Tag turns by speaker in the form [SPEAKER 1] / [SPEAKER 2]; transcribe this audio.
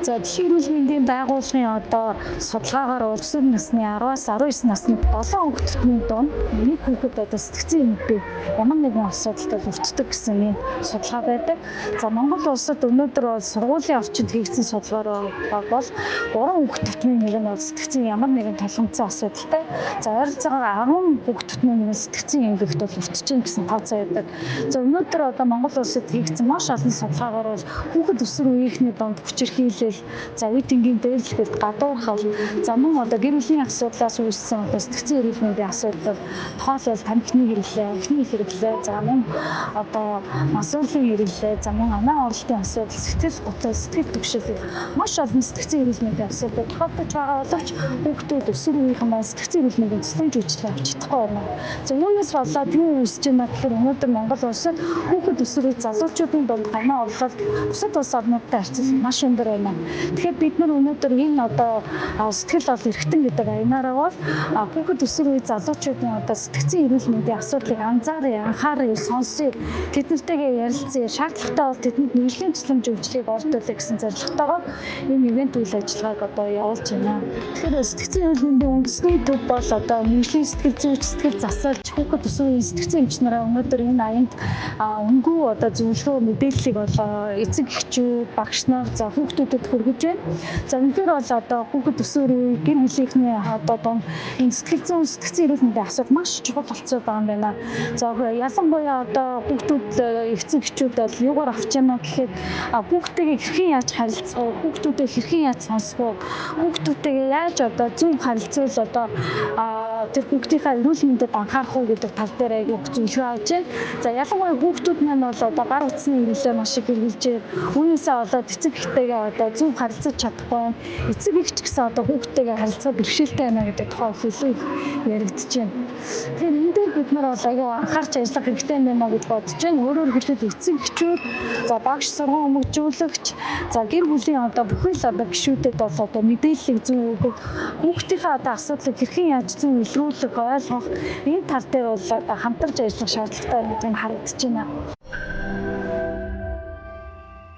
[SPEAKER 1] За, Дэлхийн эрүүл мэндийн байгууллагын одоо судалгаагаар өсвөр насны 10-аас 19 насны 7 хүүхдийн дунд нэг хүүхэд одоо сэтгцийн эмгэгийг ямар нэгэн асуудалтай өртдөг гэсэн ийм судалгаа байдаг. За, Монгол улсад өнөөдөр бол сургуулийн орчинд хийгдсэн судалгаар бол 3 хүүхэд тутмын нэг нь бол сэтгцийн ямар нэгэн тулгамдсан асуудалтай. За, ойролцоогоор 10 хүүхэд тутмын нэг нь сэтгцийн эмгэгт бол өртөж байна гэсэн тооцоо байдаг. За, өнөөдөр одоо Монгол улсад хийгдсэн маш олон судалгаагаар бол хүүхэд өсвөр үеийнхний дунд хүчирхийлэл, за, үе тэнгийн дээрлэхэд гадуурхал, за, мөн одоо гэр бүлийн асуудлаас үүссэн одоо сэтгцийн эрүүл мэндийн асуудал, тухайлбал тамхины хэрэглээ, архины хэрэглээ, за, мөн одоо мансуурлын хэрэглээ, за, мөн амиа орлолтын асуудал, сэтгэл готрол, сэтгэл түгшил, маш олон сэтгцийн эрүүл мэндийн асуудал тохиолдож байгаа боловч хүүхдүүд, өсвөр үеийнхэн маань сэтгцийн эрүүл мэндийн тусламж үйлчилгээ авч чадахгүй байна. За, юунаас болоод юу үүсэж байна гэхээр өнөөдөр Монгол улсад хүүхэд, өсвөр үе залуучуудын дунд амиа орлолт бусад улс орнуудтай харьцуулбал маш өндөр байна. Тэгэхээр бид нар өнөөдөр энэ одоо сэтгэл бол эрхтэн гэдэг аянаараа бол хүүхэд, өсвөр үе залуучуудын одоо сэтгцийн эрүүл мэндийн асуудлыг анзааръя, анхааръя, сонсъё, тэд нартэйгээ ярилцъя, шаардлагатай бол тэдэнд мэргэжлийн тусламж үйлчилгээг оролдуулъя гэсэн зорилготойгоор энэ ивент үйл ажиллагааг одоо явуулж байна. Тэгэхээр сэтгцийн эрүүл мэндийн үндэсний төв бол одоо мэргэжлийн сэтгэл зүйч, сэтгэл засалч, хүүхэд, өсвөр үеийн сэтгцэн эмч нараа өнөөдөр энэ аянд үнэгүй одоо зөвлөгөө мэдээллийг бол эцэг эхчүүд, багш нар, за, хүүхдүүдэд хүргэж байна. За, үнэхээр бол одоо хүүхэд, өсвөр үе, гэр бүлийнхний одоо дунд энэ сэтгэл зүйн, сэтгцэн эрүүл мэндийн асуудал маш чухал болчиход байгаа юм байна. За, ялангуяа одоо хүүхдүүд, эцэг эхчүүд бол юугаар авч яана гэхэд хүүхдтэйгээ хэрхэн яаж харилцах вэ? Хүүхдүүдэд хэрхэн яаж сонсох вэ? Хүүхдүүдтэйгээ яаж одоо зөв харилцуул одоо тэр хүүхдийнхээ эрүүл мэндэд анхаарах уу гэдэг тал дээр айгүй зөвлөгөө авч байна. За, ялангуяа хүүхдүүд маань бол одоо гар утасны хэрэглээ маш их хэрэглэж байна. Үүнээсээ болоод эцэг эхтэйгээ одоо зөв харилцаж чадахгүй байна. Эцэг эх ч гэсэн одоо хүүхдтэйгээ харилцаа бэрхшээлтэй байна гэдэг тухай илүү их яригдж байна. Тэгэхээр энэ дээр бид нар бол айгүй анхаарч ажиллах хэрэгтэй юм байна гэж бодож байна. Өөрөөр хэлбэл, эцэг эхчүүд, за, багш, сургууль хүмүүжүүлэгч, за, гэр бүлийн одоо бүхэл одоо гишүүдэд бол одоо мэдээллийг зөв өгөх, хүүхдийнхээ одоо асуудлыг хэрхэн яаж зөв илрүүлэх, ойлгох энэ тал дээр бол одоо хамтарч ажиллах шаардлагатай гэдгийг харагдаж байна.